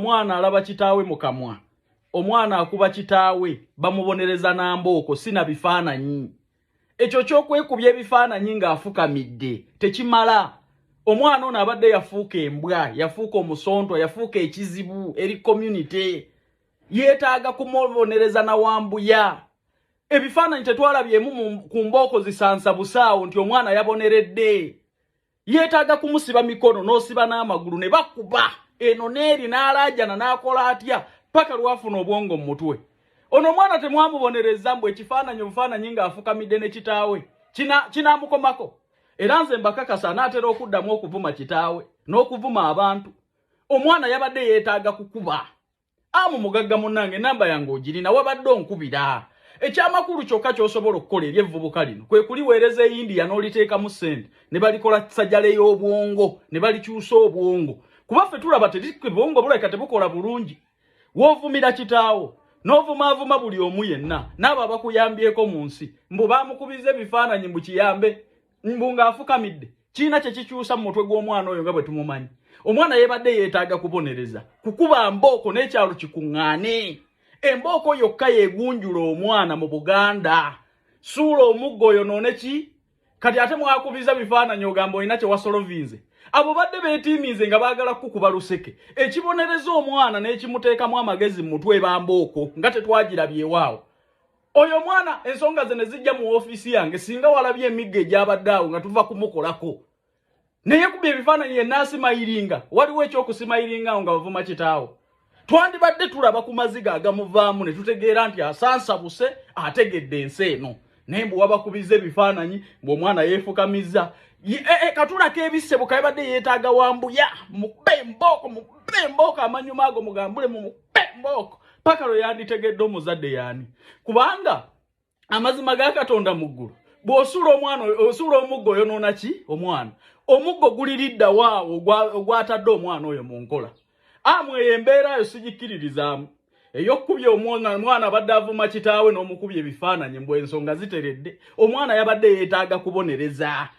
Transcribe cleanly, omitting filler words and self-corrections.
Omwana alaba kitaawe mu kamwa, omwana akuba kitaawe, bamubonereza na mbooko, si na bifaananyi. Ekyo ky'okwekubya ebifaananyi ng'afukamidde tekimala. Omwana ono abadde yafuuka embwa, yafuuka omusontwa, yafuuka ekizibu eri community, yeetaaga kumubonereza na wambuya. Ebifaananyi tetwalabyemu ku mbooko zisansa busaawo nti omwana yaboneredde. Yeetaaga kumusiba mikono n'osiba n'amagulu ne bakuba eno n'eri n'alaajana n'akola atya paka lwafuna obwongo mu mutwe. Ono omwana temwamubonereza mbu ekifaananyi obufaananyi ng'afukamidde ne kitaawe kinaamukomako. Era nze mbakakasa anaatera okuddamu okuvuma kitaawe n'okuvuma abantu. Omwana yabadde yeetaaga kukuba. Amu mugagga munnange, namba yange ogirina, wabadde onkubira. Ekyamakulu kyokka ky'osobola okukola eri evvubuka lino kwe kuliweereza e India n'oliteekamu ssente ne balikola sajjala ey'obwongo ne balikyusa obwongo, kuba ffe tulaba obwongo bulabika tebukola bulungi. W'ovumira kitaawo n'ovumaavuma buli omu yenna n'abo abakuyambyeko mu nsi, mbu baamukubiza ebifaananyi mbu kiyambe mbu ng'afukamidde, kirina kye kikyusa mu mutwe gw'omwana oyo nga bwe tumumanyi? Omwana yeebadde yeetaaga kubonereza, kukuba mbooko n'ekyalo kikuŋŋaane. Embooko yokka yeegunjula omwana mu Buganda. Suula omuggo oyo noone ki. Kati ate mwakubiza bifaananyi, ogamba olina kye wasolovinze. Abo badde beetiiminze nga baagala kukuba luseke. Ekibonereza omwana n'ekimuteekamu amagezi mu mutwe ebambooko nga tetwagirabyewaawo. Oyo omwana ensonga ze ne zijja mu ofiisi yange, singa walabye emiggo egyabadde awo nga tuva kumukolako. Naye kubya ebifaananyi yenna asimayiringa, waliwo ekyokusimayiringa awo nga bavuma kitaawo. Twandibadde tulaba ku maziga agamuvaamu ne tutegeera nti asansabuse, ategedde ensi eno. Naye mbu wabakubiza ebifaananyi mbu omwana yeefukamiza. Katulako ebisebo kayabadde yeetaaga wambuya. Mukube embooko, mukube embooko, amanyuma ago mugambule, mumukube embooko paka lwe yanditegedde omuzadde yaani. Kubanga amazima ga Katonda mu ggulu, bw'osuula omwana, osuula omuggo, oyonoona ki? Omwana. Omuggo guliridda waawo ogwatadde omwana oyo mu nkola. Amu eyo embeera yo sigikkiririzaamu, ey'okukubya omwana abadde avuma kitaawe n'omukubya ebifaananyi mbu ensonga ziteredde. Omwana yabadde yeetaaga kubonereza.